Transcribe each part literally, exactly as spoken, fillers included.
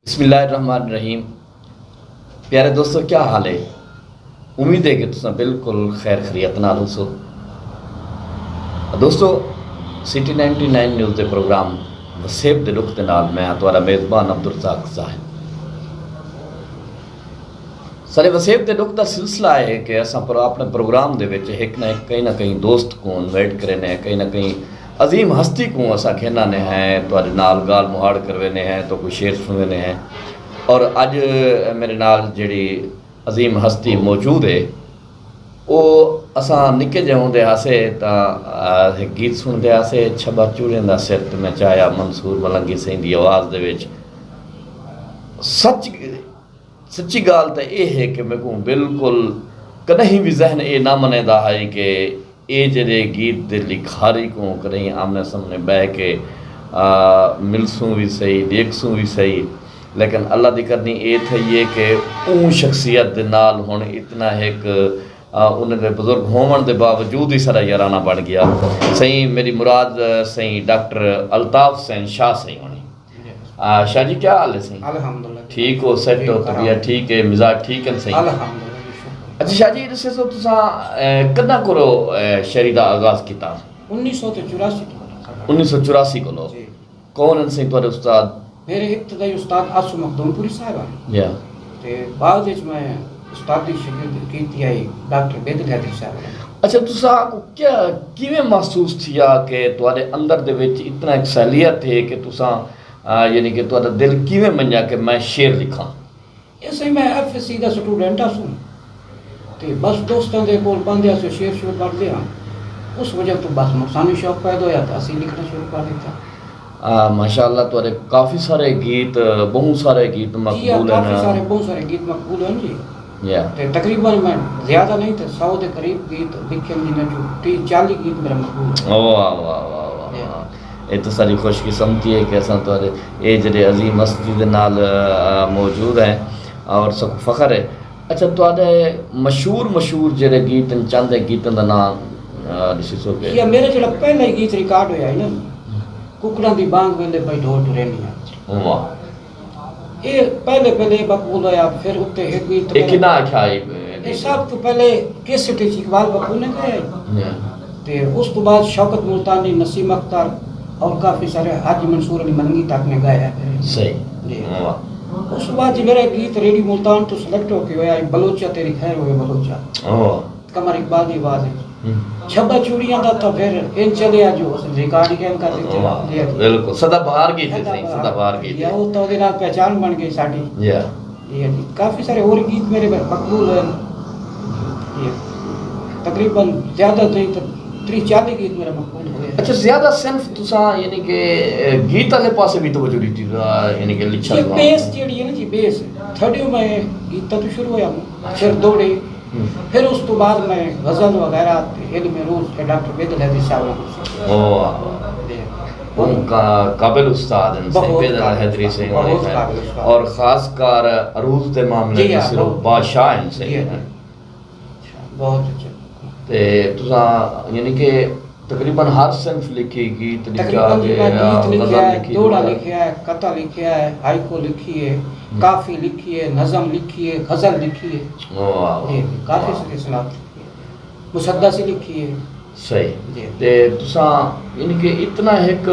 بسم اللہ الرحمن الرحیم۔ پیارے دوستو، کیا حال ہے؟ امید ہے کہ تساں بالکل خیر خیریت نال ہوسو۔ دوستو، سٹی نائنٹی نائن نیوز دے پروگرام وسیب دے ݙکھ دے نال میں ہاں تہاݙا میزبان عبدالرزاق زاہد۔ سارے وسیب دے ݙکھ دا سلسلہ ہے کہ اساں پر اپݨے پروگرام دے وچ ہک نہ ہک کہیں نہ کہیں دوست کوں انوائٹ کرینے ہیں، کہیں نہ کہیں عظیم ہستی کوں اساں گھن آنے ہیں، تہاݙے نال ڳالھ مہاڑ کروینے ہیں، تہاکوں شعر سݨوینے ہیں۔ اور اڄ میݙے نال جیڑھی عظیم ہستی موجود ہے، او اساں نکے جے ہوندے ہاسے تاں، آ، ہک گیت سݨدے ہاسے، چھبا چوڑیں دا سر تے میں چایا، منصور ملنگی سئیں دی آواز دے وچ۔ سچ، سچی ڳالھ تاں اے ہے کہ میکوں بالکل کݙاہیں وی ذہن اے نہ منیندا ہئی کہ اے جیڑھے گیت دے لکھاری کوں کݙاہیں آمنے سامنے ٻہہ کے، آ، ملسوں وی سہی، ݙیکھسوں وی سہی، لیکن اللہ دی کرنی اے تھئی ہے کہ اوں شخصیت دے نال ہݨ اتنا ہک، آ، انہیں دے بزرگ ہووݨ دے باوجود ہی سارا یارانہ بݨ ڳیا۔ سئیں، میݙی مراد، آ، سئیں ڈاکٹر الطاف حسین شاہ سئیں ہوݨی۔ آ، شاہ جی، کیا حال ہے سئیں؟ الحمدللہ۔ ٹھیک ہو، سیٹ ہو، ٹھیک، طبیعت ٹھیک ہے، مزاج ٹھیک ہے سئیں؟ الحمدللہ جی، شکر۔ اچھا شاہ جی، ݙسیسو تساں، اے، کݙاں کولو، اے، شاعری دا آغاز کیتا؟ انیس سو تے چوراسی کولو۔ انیس سو چوراسی کولو۔ جی۔ کون ہن سئیں تہاݙے استاد؟ میرے ابتدائی استاد آسو مخدوم پوری صاحب ہن۔ یا۔ تے بعد وچ میں استادی شاگردی کیتی ہئی ڈاکٹر بیدل حیدری صاحب نال۔ اچھا، تساں کوں کیا، کیویں محسوس تھیا کہ تہاݙے اندر دے وچ اتنا ہک صلاحیت ہے کہ تساں، آ، یعنی کہ تہاݙا دل کیویں منیا کہ میں شعر لکھاں؟ اے سئیں، میں ایف ایس سی دا سٹوڈنٹ ہاسوں۔ تے بس دوستاں دے کول ٻہندے ہاسے، شعر شعر پڑھدے ہاں۔ اس وجہ توں بس مکسانی شوق پیدا ہویا تے اسی لکھݨا شروع کر ݙتا۔ آ، ماشاءاللہ، تہاݙے کافی سارے گیت، ٻہوں سارے گیت جی ہاں، مقبول کافی ہن۔ سارے، ٻہوں سارے گیت مقبول ہن جی۔ یا۔ تے تقریباً میں زیادہ نہیں تے سو دے قریب گیت لکھے ہن، جنہاں چوں ٹیہہ چالیہہ گیت میرے مقبول ہن۔ واہ، واہ، واہ، واہ، جی۔ واہ۔ اے تاں ساݙی خوش قسمتی ہے کہ اساں تہاݙے اے جیڑھے عظیم ہستی دے نال، آ، موجود ہیں اور ساکوں فخر ہے۔ اچھا، تہاݙے مشہور، مشہور جیڑھے گیت ہن، چند گیتاں دا ناں، آ، ݙسیسو کہ؟ جی، میرا جیڑھا پہلا ہی گیت ریکارڈ ہویا ہے نا، ککڑاں دی بانگ ویندے پئی ڈھول ٹریندیاں۔ واہ۔ اے پہلے، پہلے مقبول ہویا، پھر اتے ہک گیت اے کݙاں آکھیا ہئی؟ اے سب توں پہلے کیسٹ وچ اقبال پپو نے ڳایا ہئی۔ یا۔ تے اس توں بعد شوکت ملتانی، نسیم اختر اور کافی سارے، حاجی منصور علی ملنگی تک نے ڳایا ہے پھر۔ صحیح۔ جی۔ واہ۔ اس توں بعد جی میرا گیت ریڈیو ملتان توں سلیکٹ ہو کے ہویا، بلوچا تیری خیر ہوئے بلوچا۔ واہ۔ قمر اقبال دی آواز ہے۔ ہوں۔ چھبا چوڑیاں دا تاں پھر ایں چلیا جو اس ریکارڈ ہی کر ݙتے۔ واہ، جی، جی۔ بالکل۔ سدا بہار گیت ہے سئیں، سدا بہار۔ سدا بہار گیت جی، ہے۔ او تاں اوندے نال پہچان بݨ ڳئی ساݙی۔ جی۔ جی، جی۔ کافی سارے ہور گیت میرے مقبول ہیں۔ جی۔ تقریباً زیادہ نہیں تو تریہہ چالیہہ گیت میرے مقبول ہوئے ہیں۔ اچھا، زیادہ صنف تساں یعنی کہ گیت والے پاسے بھی توجہ ݙتی، یعنی کہ لکھݨ جی، دا؟ بیس جیڑھی ہے نا جی، بیس۔ تھوڑی میں گیتاں تو شروع ہویا ہوں، پھر دوڑے، ہوں۔ پھر اس تو بعد میں غزل وغیرہ تے علم عروض تے ڈاکٹر بیدل حیدری صاحب نے کچھ سکھایا۔ واہ، واہ۔ جی۔ وہ کا-، قابل استاد ہیں، بہت سئیں بیدل قابل حیدری استاد، سئیں بہت ہونے ہیں۔ قابل استاد۔ اور خاص کر عروض دے معاملے جی میں ہاں، صرف بہت۔ بادشاہ ہیں سئیں۔ جی ہاں۔ بہت اچھا۔ تے تساں یعنی کہ تقریباً ہر صنف لکھی، گیت لکھا تقریباً جی، میں گیا، گیت غزل لکھیا ہے، لکھی دوہڑا ہے۔ لکھیا ہے، قطعہ لکھیا ہے، ہائیکو لکھی ہے، ہوں۔ کافی لکھی ہے، نظم لکھی ہے، غزل لکھی ہے۔ واہ، واہ، جی، واہ۔ کافی ساری صنف لکھی ہے۔ مسدس ہی لکھی ہے۔ صحیح۔ جی۔ تے تساں یعنی کہ اتنا ہک،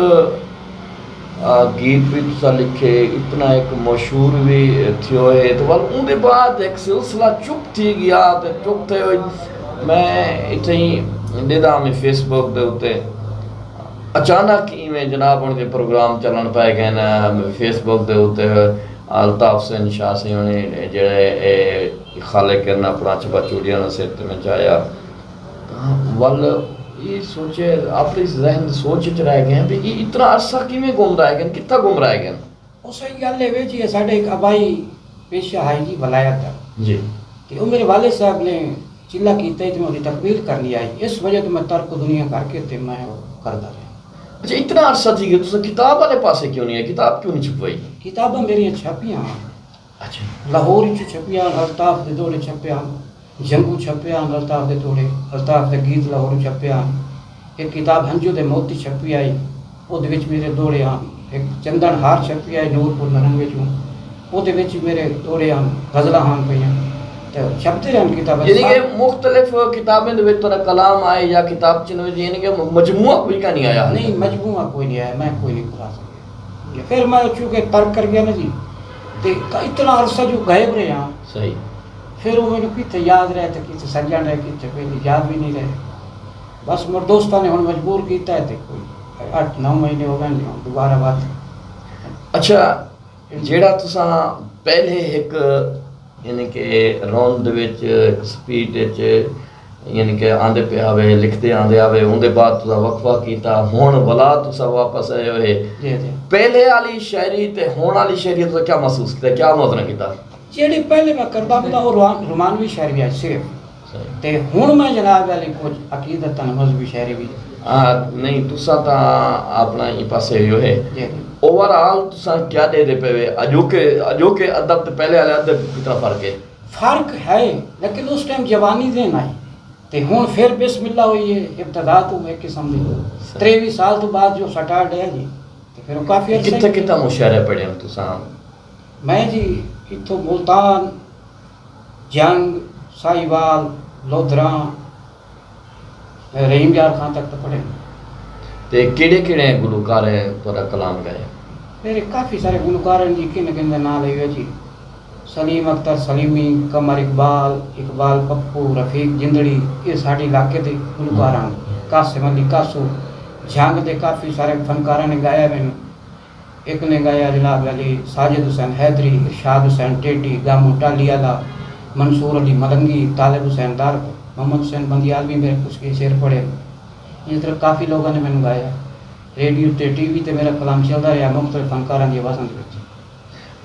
آ، گیت بھی تساں لکھے، اتنا ہک مشہور بھی تھیو ہے، تے ول اوندے بعد ہک سلسلہ چپ تھی ڳیا، تے چپ تھے ہوئے میں اتھے ہی ݙیہدا میں فیس بک دے اتے اچانک ایویں جناب ہݨ دے پروگرام چلݨ پئے ڳئے نا، فیس بک دے اتے الطاف حسین شاہ سئیں ہوݨی جیڑھے اے خالق ہن اپݨا چھبا چوڑیاں دا سر تے میں چایا۔ تاں ول اے سوچے، اپݨی ذہن سوچ وچ رہ ڳئے ہیں، بھی اے اتنا عرصہ کیویں گم رہ ڳئے، کتھاں گم رہ ڳئے؟ او سئیں ڳالھ اے وے جی، اے ساݙے ہک آبائی پیشہ ہئی جی ولائت دا۔ جی۔ تے او میرے والد صاحب نے چلہ کیتا تے میں اوندی تکمیل کرݨی ہئی۔ اس وجہ توں میں ترک دنیا کر کے تے میں او کردا رہیا۔ اچھا، اتنا عرصہ تھی ڳیا، تساں کتاب والے پاسے کیوں نہیں آئے؟ کتاب کیوں نہیں چھپوائی؟ کتاباں میریاں چھپیاں ہن۔ اچھا۔ لاہور اچوں چھپیاں ہن، الطاف دے دوہڑے چھپے ہن، جنگو چھپے ہن، الطاف دے دوہڑے، الطاف دے گیت لاہور چھپے ہن۔ ہک کتاب ہنجو دے موتی چھپی ہئی، اودے وچ میرے دوہڑے ہن۔ ہک چندن ہار چھپی ہئی نور پور نرنگ وچوں۔ اوندے وچ میرے ݙوہڑے ہن، غزلاں ہن پئیاں، تے چھپدے رہن کتاباں یعنی کہ سارے۔ مختلف کتابیں دے وچ تہاݙا کلام آئے یا کتابچے دے وچ، یعنی کہ مجموعہ کوئی کائنی آیا؟ نہیں، مجموعہ کوئی نہیں آیا، میں کوئی نہیں پڑھا سکیا۔ پھر میں چونکہ ترک کر گیا نا جی، تے اتنا عرصہ جو غائب رہیا، صحیح۔ پھر وہ مینوں کتھے یاد رہے تے کتھے سڄݨ رہے، کتھے پہلے یاد بھی نہیں رہے۔ بس مڑ دوستاں نے ہݨ مجبور کیتا ہے تے کوئی اٹھ نو مہینے ہو گئے نے، ہݨ دوبارہ بات۔ اچھا، جیڑھا تساں پہلے ہک، یعنی کہ راؤنڈ دے وچ، ہک سپیڈ وچ، یعنی کہ آندے پئے ہاوے، لکھدے آندے ہاوے، اوندے بعد تساں وقفہ کیتا، ہݨ ولا تساں واپس آئے ہوئے۔ جی، جی۔ پہلے آلی شاعری تے ہݨ آلی شاعری تساں کیا محسوس کیتا، کیا موازنہ کیتا؟ جیڑھی پہلے میں کردا ہوندا، او روان-، رومانوی شاعری آئی صرف۔ صحیح۔ تے ہݨ میں جناب علی کجھ عقیدتاً مذہبی شاعری وی۔ ہاں، نہیں، تساں تاں اپݨا ایں پاسے وی ہوئے۔ جی، جی۔ اوور آل تساں کیا ݙیہدے پئے وے؟ اڄوکے، اڄوکے ادب تے پہلے والے ادب کتنا فرق ہے؟ فرق ہے، لیکن اس ٹائم جوانی ذہن آئی۔ تے ہݨ پھر بسم اللہ ہوئی ہے، ابتدا توں ایک قسم دی۔ صحیح۔ تریوی سال توں بعد جو سٹارٹ ہے جی، تے پھر وہ کافی عرصہ کتھے ہی کتھے مشاعرے پڑھے ہن تساں؟ میں جی اتھوں ملتان، جنگ، ساہیوال، لودھراں، رحیم یار خان تک تاں پڑھے۔ تے کیڑھے کیڑھے گلوکاریں تہاݙا کلام ڳائے؟ میرے کافی سارے گلوکار ہیں جی، کن کن دے ناں لئیے جی، سلیم اختر سلیمی، قمر اقبال، اقبال پپو، رفیق جندڑی، اے ساݙے علاقے دے گلوکار ہن۔ قاسم علی کاسو، جھنگ دے کافی سارے فنکاراں نے ڳایا مینوں۔ ہک نے ڳایا جناب علی ساجد حسین حیدری، ارشاد حسین ٹیٹی، گامو ٹالی آلا، منصور علی ملنگی، طالب حسین درد، محمد حسین بندیال وی میرے کوں شعر پڑھے۔ ایں طرح کافی لوگاں نے مینوں ڳایا۔ ریڈیو تے ٹی وی تے میرا کلام چلدا رہیا مختلف فنکاراں دی آوازاں دے وچ۔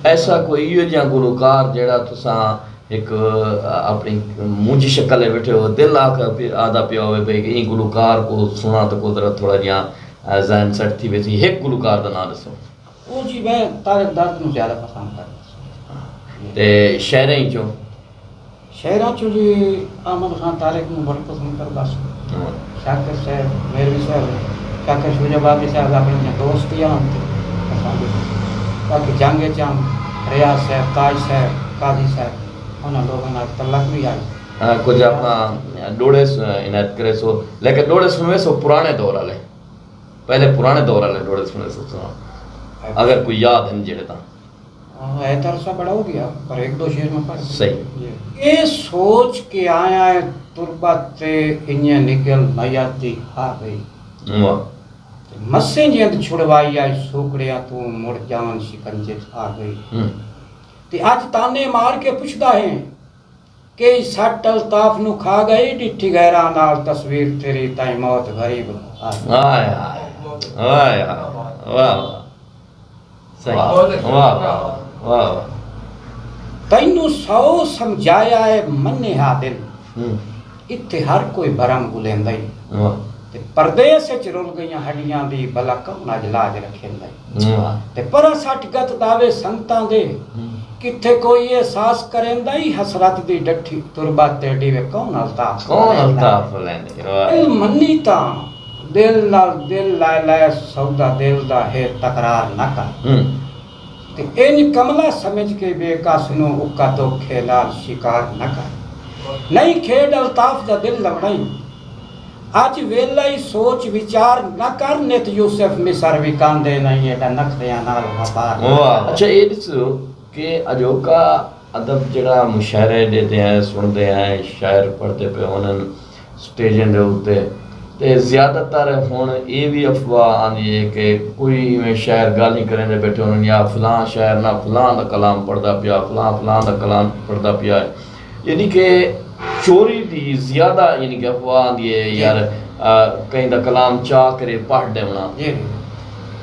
ایسا کوئی ایہو جیہاں گلوکار جیڑھا تساں ہک، آ، اپݨی مونجھی شکل تے ویٹھے ہو، دل آکھ پ-، آہدا پیا ہووے بھئی ایں گلوکار کوں سݨاں تے قدرت تھوڑا جیہاں، آ، ذہن سیٹ تھی ویسی، ہک گلوکار دا ناں ݙسو۔ او جی میں طارق درد نوں زیادہ پسند کردا۔ تے شاعریں اچوں؟ شاعراں چوں جی احمد خان طارق نوں بڑا پسند کردا ہاں۔ شاکر صاحب، میروی صاحب، شاکر شجاع آبادی صاحب اپݨے جیہاں دوست ہی ہن تے پسند۔ باقی جنگ اچ ہن، ریاض صاحب، تاج صاحب، قاضی صاحب، انہاں لوگاں نال تعلق وی ہئی۔ ہاں، کجھ اپݨا ݙوہڑے س-، عنایت کریسو، لیکن ݙوہڑے سݨویسو پراݨے دور آلے، پہلے پراݨے دور آلے ݙوہڑے سݨویسو تساں، اگر کوئی یاد ہن جیڑھے تاں۔ ہاں، ہے تاں عرصہ بڑا ہو گیا، پر ہک ݙو شعر میں پڑھ۔ صحیح۔ جی۔ اے سوچ کے آیا ہے تربت تے انجے نکل میت دی آ ڳئی۔ واہ۔ تے مسیں جند چھڑوائی آئی سوکڑیاں توں مڑ جان شکنجے آ ڳئی۔ ہوں۔ تے اڄ طعنے مار کے پچھدا ہیں، کئی سٹ الطاف نوں کھا ڳئی، ݙٹھی غیراں نال تصویر تیری تائیں موت غریب آ ڳئی۔ ہائے ہائے، ہائے ہائے، واہ واہ۔ صحیح۔ واہ، واہ، واہ، واہ۔ تینوں سو سمجھایا ہے، منے ہا دل۔ ہوں۔ اتھے ہر کوئی بھرم ڳلیندا ای۔ واہ۔ تے پردیس اچ رل ڳئیاں ہݙیاں دی، بھلا کون اڄ لاج رکھیندا ای۔ واہ۔ تے پرا سٹ گت دعوے سنگتاں دے، ہوں۔ کتھے کوئی احساس کریندا ای، حسرت دی ڈٹھی تربت تے ݙیوے کون الطاف کون الطاف لیندا ای۔ واہ۔ دل منی تاں دل نال دل لائے لائے سودا دل دا ہے تکرار نہ کر۔ ہوں۔ تے انج کملا سمجھ کے بے کس نوں اکا دکھ ہے نال شکار نہ کر۔ نئیں کھیݙ الطاف دا دل لوݨائی۔ اڄ ویلھا ای سوچ وچار نہ کر، نت یوسف مصر وکاندے نئیں ایݙا نخریاں نال وپار نہ کر۔ واہ۔ اچھا، اے ݙسو کہ اڄوکا ادب جیڑھا مشاعرے ݙیہدے ہیں، سݨدے ہیں، شاعر پڑھدے پئے ہونن سٹیجیں دے اتے، تے زیادہ تر ہݨ اے وی افواہ آندی ہے کہ کوئی ایویں شاعر ڳالھیں کریندے ٻیٹھے ہونن یا فلاں شاعر نہ فلاں دا کلام پڑھدا پیا، فلاں فلاں دا کلام پڑھدا پیا ہے۔ یعنی کہ چوری دی زیادہ، یعنی کہ افواہ آندی ہے، جی۔ یار، آ، کہیں دا کلام چا کرے پڑھ ݙیوݨا۔ جی۔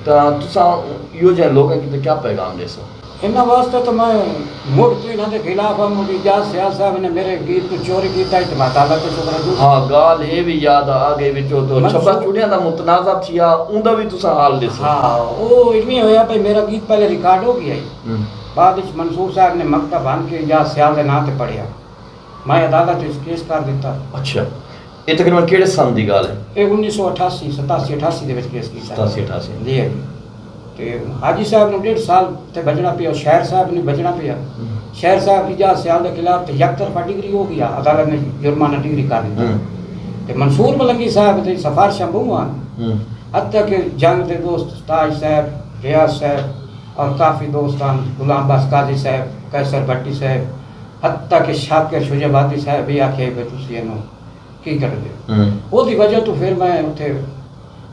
تاں تساں ایہو جہے لوکاں کیتے کیا پیغام ݙیسو؟ انہاں واسطے تاں میں مڑ توں انہاں دے خلاف ہاں، مجھے اعجاز سیال صاحب نے میرے گیت کوں چوری کیتا ہے، تے میں عدالت توں شکر گزار۔ ہاں، ڳالھ اے وی یاد آ ڳئی وچوں، تو منصور چھپا چوڑیاں دا متنازعہ تھیا، اوندا وی تساں حال ݙیسو۔ ہاں، او ایویں ہویا بھئی میرا گیت پہلے ریکارڈ ہو ڳیا ہے۔ ہوں۔ بعد وچ منصور صاحب نے مکتب بھن کے اعجاز سیال دے ناں تے پڑھیا۔ میں عدالت وچ کیس کر ݙتا۔ اچھا۔ اے تقریباً کیڑھے سن دی ڳالھ ہے؟ اے انیس سو اٹھاسی، ستاسی اٹھاسی دے وچ کیس کیتا۔ ستاسی اٹھاسی۔ جی، جی۔ تے حاجی صاحب نوں ݙیڈھ سال تے بھڄݨا پیا، شاعر صاحب نوں بھڄݨا پیا۔ شاعر صاحب اعجاز سیال دے خلاف تے یک طرفہ ڈگری ہو گیا، عدالت نے جرمانہ ڈگری کر ݙتا۔ تے منصور ملنگی صاحب دی سفارشاں ٻہوں ہن۔ حتیٰ کہ جنگ دے دوست تاج صاحب، ریاض صاحب اور کافی دوست ہن، غلام عباس قاضی صاحب، قیصر بھٹی صاحب، حتیٰ کہ شاکر شجاع آبادی صاحب بھی آکھے بھئی تسی اینوں کی کڈھدے ہو۔ اوندی وجہ توں پھر میں اتھے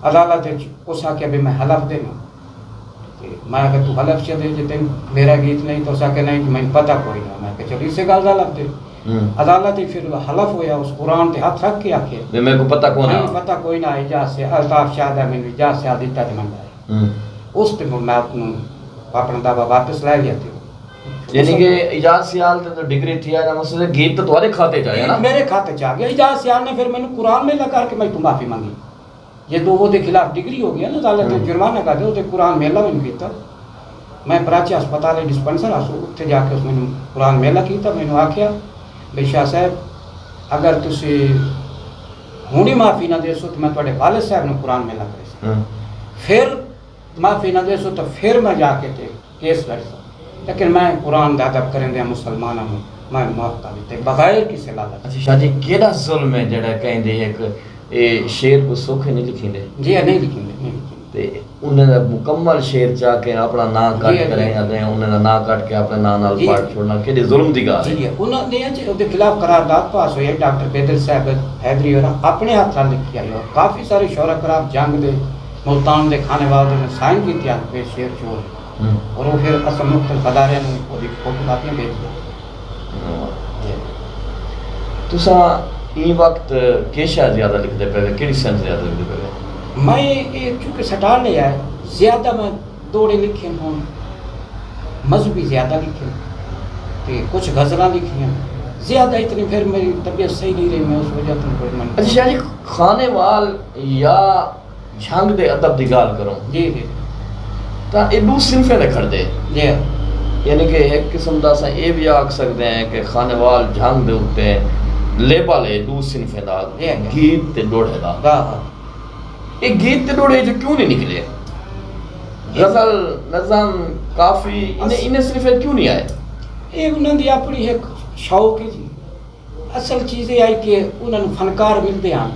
عدالت وچ اس آکھیا بھئی میں حلف ݙینا۔ تے میں آکھیا توں حلف چا ݙے، جے تینوں میرا گیت نہیں تو اس آکھیا نہیں جی مینوں پتہ کوئی نہ۔ میں آکھیا چلو اسے ڳالھ دا حلف ݙے۔ عدالت وچ پھر حلف ہویا، اس قرآن تے ہتھ رکھ کے آکھیا بھئی میکوں پتہ کوئی نہ، مینوں پتہ کوئی نہ، اعجاز سیال، الطاف شاہ دا مینوں اعجاز سیال ݙتا تے میں لایا۔ اس تے میں اپݨا دعویٰ واپس لے لیا تے یعنی کہ اعجاز سیال تے تو ڈگری تھی آیا، مقصد ہے گیت تو تہاݙے کھاتے چ آیا نا؟ میرے کھاتے چ آ گیا۔ اعجاز سیال نے پھر مینوں قرآن میلہ کر کے میں تو معافی منگی۔ جے تو اوندے خلاف ڈگری ہو گیا نا، عدالت نے جرمانہ کر ݙتا، تے قرآن میلہ وی کیتا۔ میں پراچے ہسپتال وچ ڈسپنسر ہس، اتھے جا کے اس مینوں قرآن میلہ کیتا، مینوں آکھیا بھئی شاہ صاحب اگر تسی ہݨ ہی معافی نہ ݙیسو تے میں تہاݙے والد صاحب نوں قرآن میلہ کریساں۔ پھر معافی نہ ݙیسو تاں پھر میں جا کے تے کیس لڑساں، لیکن میں قرآن دا ادب کریندے مسلماناں کوں میں موقع ݙتے بغیر کسے لالچ۔ اچھا شاہ جی، کیڑھا ظلم ہے جیڑھا کہیں دے ہک اے شعر کوں سوکھے نہیں لکھیندے؟ جی نہیں لکھیندے، نہیں لکھیندے۔ تے انہاں دا مکمل شعر چا کے اپݨا ناں کٹ کریں اتے انہاں دا ناں کٹ کے اپݨے ناں نال پاڑ چھوڑنا کیڑھے ظلم دی ڳالھ ہے؟ جی انہاں دے اچ اوندے خلاف قرارداد پاس ہوئی ہے، ڈاکٹر بیدل صاحب حیدری ہوراں اپݨے ہتھ نال لکھی آئی ہے۔ کافی سارے شعراء کرام جنگ دے، ملتان دے، خانیوال دے انہاں سائن کیتے ہن، پھر شعر شعور اور وہ پھر اساں مختلف اداریاں نوں اوندی فوٹو کاپیاں بھیجیاں۔ تساں ایں وقت کیشا زیادہ لکھدے پئے وے؟ کیڑھی سند زیادہ لکھدے پئے وے؟ میں اے چونکہ سٹال لے آئے، زیادہ میں دوڑے لکھے ہوں، مذہبی زیادہ لکھے تے کچھ غزلاں لکھیاں زیادہ۔ اتنی پھر میری طبیعت صحیح نہیں رہی، میں اس وجہ تو کوئی من اچھا شاہ جی، خانے وال یا جھنگ دے ادب دی ڳالھ کروں جی جی۔ تاں اے ݙو صنفیں دے کھڑدے۔ جی۔ یعنی کہ ہک قسم دا اساں اے وی آکھ سڳدے ہیں کہ خانیوال جھنگ دے اتے لیبل ہے ݙو صنفیں دا، جی۔ گیت تے ݙوہڑے دا۔ واہ واہ۔ اے گیت تے ݙوہڑے جو کیوں نہیں نکلے؟ غزل، نظم، کافی، انہیں، انہیں صنفیں کیوں نہیں آئے؟ اے انہاں دی اپݨی ہک شوق ہے جی۔ اصل چیز اے آئی کہ انہاں نوں فنکار ملدے ہن،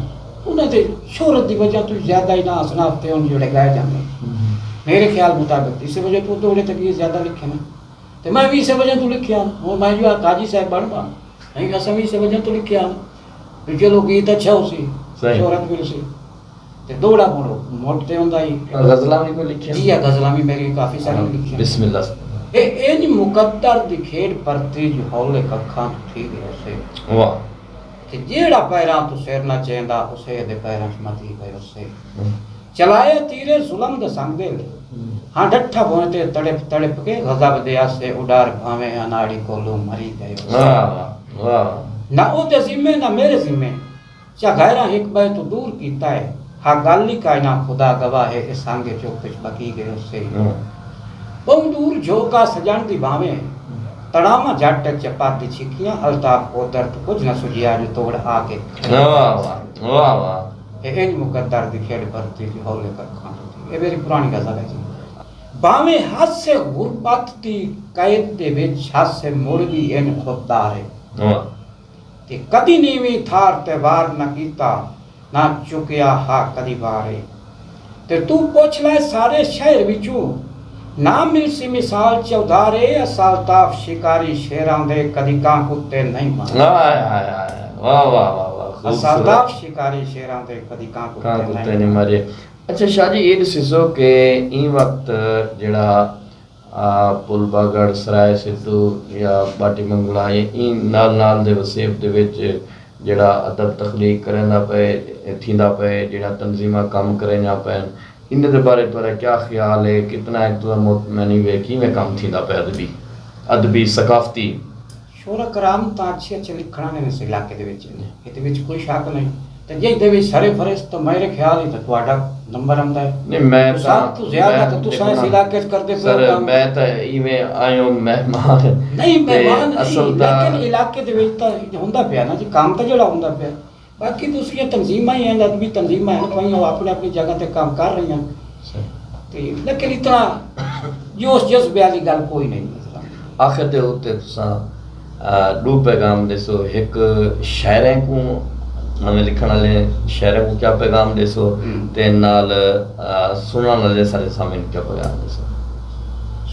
انہاں دے شہرت دی وجہ توں زیادہ انہاں اصناف تے ہن جیڑھے ڳائے جاندے ہن۔ میرے خیال مطابق اسے وجہ توں دوہڑے تے گیت زیادہ لکھے ہن تے میں وی اسے وجہ توں لکھے ہن۔ ہن میں جو آ قاضی صاحب بݨ ٻاں، اساں وی اسے وجہ توں لکھے ہن۔ وی چلو گیت اچھا ہوسی، شہرت ملسی۔ تے دوہڑا مڑ مٹ تے ہوندا ہی۔ غزلاں وی کوئی لکھیاں؟ جی ہا، غزلاں وی میری کافی ساری لکھیاں۔ بسم اللہ۔ اے انج مقدر دی کھیݙ پرتی جو ہولے ککھاں توں تھی ڳئے ہوسے۔ واہ۔ کہ جیڑھا پیراں توں سر نہ چیندا اسے دے پیراں چ متی پئے ہوسے۔ چلائے تیرے ظلم دے سنگ دے وے۔ ہاں ڈٹھا بھوئیں تے تڑپ تڑپ کے غضب دے آسے اڈار بھاویں اناڑی کولوں مری ڳئے ہوسے۔ واہ واہ واہ۔ نہ اوندے ذمے نہ میرے ذمے۔ چا غیراں ہک ٻئے توں دور کیتا ہے، ہا ڳل ای کائنا خدا گواہ ہے، اے سانگے چپ اچ ٻکی ڳئے ہوسے۔ ٻہوں دور جھوکا سڄݨ دی بھانویں، تڑاواں جھٹ اچ پد دی چھکیاں، الطاف قدرت کجھ نہ سجھیا جو توڑ آ کے کھڑے۔ واہ واہ، واہ واہ۔ اے انج مقدر دی کھیݙ پرتی جو ہولے ککھاں توں تھی۔ اے میری پراݨی غزل ہے جی۔ بھانویں ہس اے غربت دی قید دے وچ، ہس اے مڑ وی انج خوددار ہے۔ واہ۔ تے کدی نیویں تھار تے وار نہ کیتا، نہ چکیا ہا کدی بار اے۔ تے توں پچھ لائے سارے شہر وچوں، نہ ملسی مثال چودھارے۔ اسا الطاف شکاری شیراں دے، کدی کاں کتے نہیں مارے۔ ہائے ہائے ہائے، واہ واہ واہ واہ، اسا خوبصورت۔ الطاف شکاری شیراں دے، کدی کاں کتے کاں نہیں کتے نہیں مارے۔ مارے۔ اچھا شاہ جی، اے ݙسیسو کہ ایں وقت جیڑھا آ، پل باگڑ، سرائے سدھو یا باٹی منگلا، ایں نال نال دے وسیب دے وچ جیڑھا ادب تخلیق کریندا پئے، تھیندا پئے، جیڑھیاں تنظیماں کم کریندیاں پئن، انہیں دے بارے تہاݙا کیا خیال ہے؟ کتنا ہک تہاں مطمئنی وے، کیویں کم تھیندا پئے ادبی، ادبی، ثقافتی؟ شعراء کرام تاں اچھے اچھے لکھݨ آلے نے اس علاقے دے وچ، ایندے وچ کوئی شک نہیں۔ تے جیندے وچ سر فہرست تاں میرے خیال اچ تاں تہاݙا نمبر آندا ہے۔ نہیں، میں تاں سب توں زیادہ تاں تساں اس علاقے اچ کردے پئے ہو کم۔ میں تاں ایویں آیوں مہمان۔ نہیں، مہمان نہیں، لیکن علاقے دے وچ تاں ہوندا پیا نا جی، کم تاں جیڑھا ہوندا پیا۔ باقی دوسریاں تنظیماں ہی ہیں، ادبی تنظیماں ہیں، کوئی وہ اپݨی اپݨی جگہ تے کم کر رہی ہیں۔ تے لیکن اتنا جوش جذبے والی گل کوئی نہیں۔ مثلا آخر دے اتے تساں ڈو پیغام ݙیسو، ہک شاعریں کوں نویں لکھݨ والے شاعریں کوں کیا پیغام ݙیسو؟ تے نال سݨݨ والے سارے سامعین کوں کیا پیغام ݙیسو؟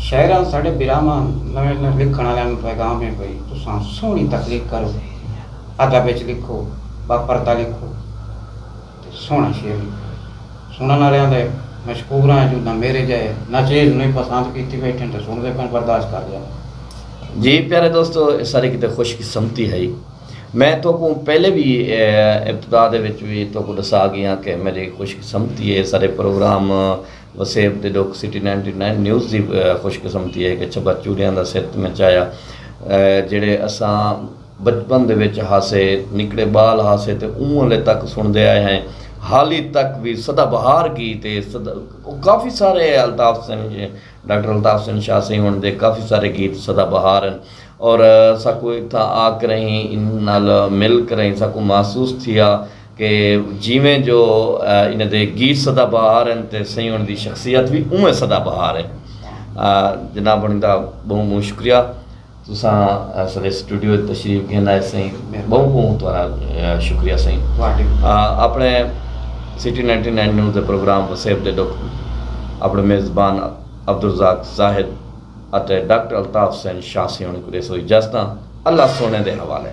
شاعراں ساڈے براہواں نویں لکھݨ والے نوں پیغام ہے بھئی تساں سوہݨی تخلیق کرو، ادب وچ لکھو، با پردہ لکھو، تے سوہݨا شعر لکھو۔ سݨݨ آلیاں دے مشکور ہاں جو نہ میرے جئے ناچیز نویں پسند کیتی بیٹھن تے سݨدے پئن، برداشت کر ڄاون۔ جی پیارے دوستو، اے ساݙے کیتے خوش قسمتی ہئی۔ میں تہاکوں پہلے وی ابتدا دے وچ وی تہاکوں ݙسا ڳیاں کہ میݙی خوش قسمتی ہے ساݙے پروگرام وسیب دے ݙکھ سٹی نائنٹی نائن نیوز دی خوش قسمتی ہے کہ چھبا چوڑیاں دا سر تے میں چایا۔ جیڑھے اساں بچپن دے وچ ہاسے، نکڑے ٻال ہاسے تے اوں ویلے تک سݨدے آئے ہیں، حالی تک وی سدا بہار گیت ہے۔ کافی سارے الطاف حسین، ڈاکٹر الطاف حسین شاہ سئیں ہݨ دے کافی سارے گیت سدا بہار ہن۔ اور ساکوں اتھاں آ کریں انہاں نال مل کریں ساکوں محسوس تھیا کہ جیویں جو انہاں دے گیت سدا بہار ہن تے سئیں ہݨ دی شخصیت وی اونویں سدا بہار ہے۔ جناب ہݨ دا ٻہوں ٻہوں شکریہ۔ تساں ساݙے سٹوڈیو اچ تشریف گھن آئے سئیں، ٻہوں ٻہوں تہاݙا شکریہ سئیں۔ اپݨے سٹی نائنٹی نائن نیوز دے پروگرام وسیب دے ݙکھ اپݨے میزبان عبدالرزاق زاہد اتے ڈاکٹر الطاف حسین شاہ سئیں ہݨ کوں ݙیسو اجازتاں۔ اللہ سوہݨے دے حوالے۔